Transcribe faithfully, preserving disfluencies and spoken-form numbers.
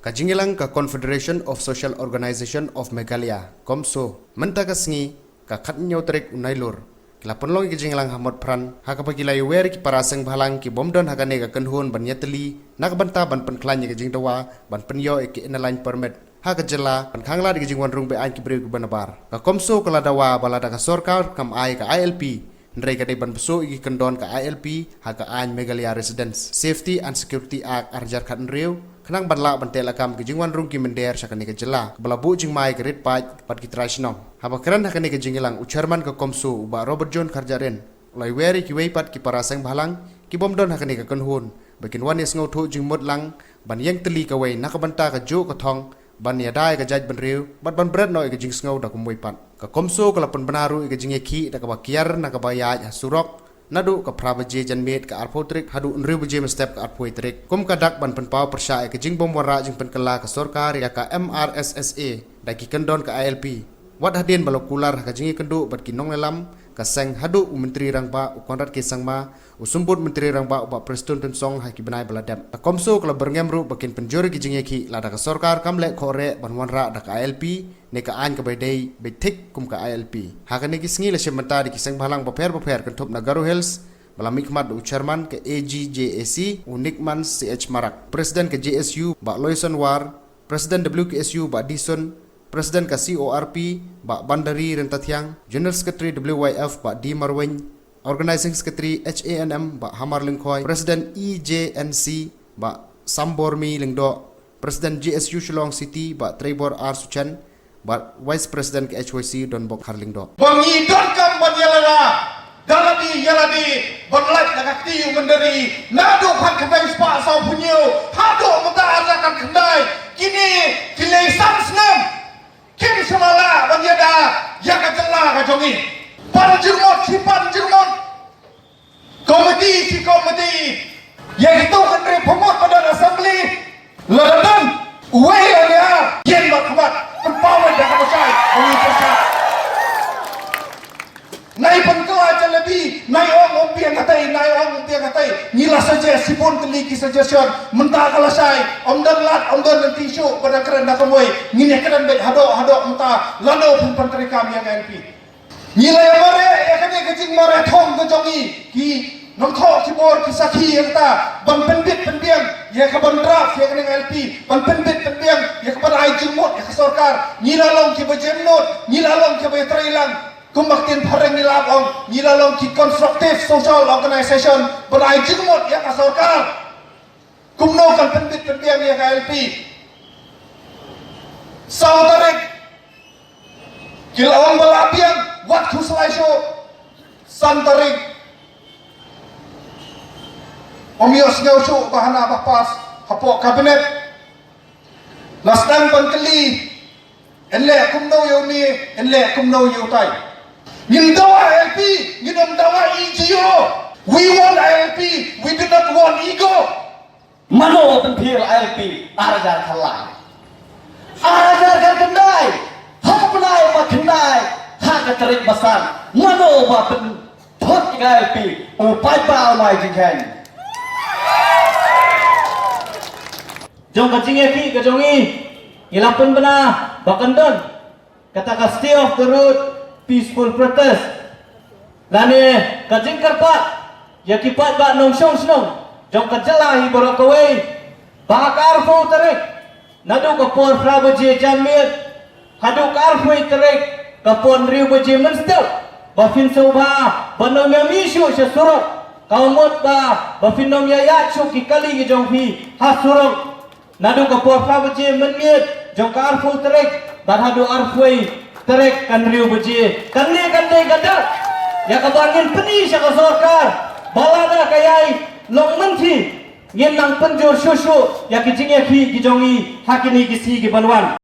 Ka jingïalang ka Confederation of Social Organisation of Meghalaya, CoMSO, mynta ka sngi, ka khatnïew tarik u Nailur, ki la pynlong ïa ka jingïalang ha Motphran, ha kaba ki la ïawer ïa ki para seng bhalang ki bym don ha kane ka kynhun ban ïatylli na ka bynta ban pynkhlaiñ ïa ka jingdawa ban pynïoh ïa ka Inner Line Permit ha ka jylla, ban khanglad ïa ka jingwan rung be-aiñ ki briew kiba nabar. Ka CoMSO ka la dawa ba lada ka sorkar kam ai ka I L P, hynrei ka dei ban bsut ïa ki kyndon ka I L P ha ka aiñ Meghalaya Residents Safety and Security Act ar hajar khathynriew, khnang ban lah ban teh lakam ka jingwan rung ki mynder sha kane ka jylla, kaba la buh jingma ïa ka rit paid bad ki trai shnong. Haba kren ha kane ka jingïalang, u chairman ka CoMSO, u Bah Robert John Kharjahrin, u la ïawer ïa kiwei pat ki para seng bhalang ki bym don ha kane ka kynhun, ba kin wan ïasngewthuh jingmut lang ban ïeng tylli kawei na ka bynta ka juh ka thong, ban ïada ïa ka jaitbynriew bad ban bret noh ïa ka jingsngew da kumwei pat. Ka CoMSO ka la pynbna ruh ïa ka jingïakhih da kaba kiar na kaba ïaid ha surok, naduh ka phra baje janmiet ka arphew tarik haduh hynriew baje mynstep ka arphew tarik, kum ka dak ban pynpaw pyrshah ïa ka jingbym wanrah jingpynkylla ka sorkar ïa ka M R S S A da ki kyndon ka I L P. Wat hadien ba la kular ha ka jingïakynduh bad ki nongïalam ka seng haduh u Myntri Rangbah, u Conrad K Sangma, u Symbud Myntri Rangbah, u Bah Prestone Tynsong, ha ki bnai ba la dep. Ka CoMSO ka la byrngem ruh ba kin pynjur ïa ki jingïakhih lada ka sorkar kam leh khohreh ban wanrah da ka I L P ne ka aiñ kaba dei beit thik kum ka I L P. Ha kane ki sngi la shim bynta da ki seng bhalang bapher bapher kynthup na Garo Hills, ba la mihkhmat da u chairman ka A G J A C, u Nickman C H Marak, president ka J S U, Bah Loison War, president W K S U, Bah Dison, president ka C O R P, Bah Bandari Ryntathiang, general secretary W Y F, Bah D Marwein, organizing secretary H A N M, Bah Hamar Lyngkhoi, president E J N C, Bah Sambormi Lyngdoh, president J S U Shillong City, Bah Treibor R Suchen, bad vice president ka H Y C, Donbok Harlyngdoh. Ba ngi donkam ban ïalada da lade ïa lade ban lait na ka kti u mynder, naduh khatkhyndai spah sawphew hynñiew haduh mynta ar hajar khatkhyndai, kine ki lei san snem kim shym la lah ban ïada ïa ka jylla ka jong ngi. Pan jingmut shi pan jingmut, komiti shi komiti, ïa kito ki hynriewphew ngut ba don assembly, lada don uwei lane ar, ïeng bad khmat, pynpaw ïa ka ba shai ba ngi pyrshah. Nai pynkylla jalebi, nai ong ym biang katei, nai ong ym biang katei. Ngi la suggest shibun tylli ki suggestion, mynta ka la shai, ym don lad, ym don lynti shuh ba dang kren da kumwei. Ngin ïa kren beit haduh haduh mynta, lano phin pyntreikam ïa ka I L P. Ngi la ïa mareh ïa kane ka jingmareh thong ka jong ngi, ki nongthoh khubor, ki sakhi ïa kata, ban pynbit pynbiang ïa ka ban draft ïa kane ka I L P, ban pynbit pynbiang ïa ka ban ai jingmut ïa ka sorkar. Ngi la long kiba jemnud, ngi la long kiba ïatreilang. Kumba ktien phareng ngi la ong, ngi la long ki constructive social organization ban ai jingmut ïa ka sorkar. Kumno kan pynbit pynbiang ïa ka I L P? Saw tarik ki la ong ba la biang, wat khuslai shuh. San tarik ym ïohsngew shuh ba hana ba pass hapoh cabinet. La sdang ban kylli, yn leh kumno ïa une, yn leh kumno ïa utai. Ngin dawa I L P, ngin ym dawa E G O. We want I L P, we do not want ego. Mano ba pynphier I L P ar hajar khatlai? Ar hajar khatkhyndai, ha ka bnai ba khyndai, ha ka tarik ba san, mano ba pynthut ïa ka I L P? U paidbah u la ai jingkheiñ. Jong ka jingïakhih ka jong ngi, ngi la pynbna ba kan don kata ka stay of the road, peaceful protest, lane ka jingkyrpad ïa ki paidbah nongshong shnong jong ka jylla hi baroh kawei, ba ha ka arphew tarik, naduh ka por phra baje janmiet haduh ka arphew tarik ka por hynriew baje mynstep, ba phin sngewbha ban ym ïa mih shuh sha surok. Ka mut ba, ba phin ym ïa ïaid shuh ki kali ki jong phi ha surok. Naduh ka por phra baje mynmiet jong ka arphew tarik bad haduh arphew tarik ka hynriew baje. Kane kan dei ka dak ïa kaba ngin pyni sha ka sorkar ba lada ka ïai long mynthi, ngin nang pynjur shuh shuh ïa ki jingïakhih ki jong ngi ha kine ki sngi ki ban wan.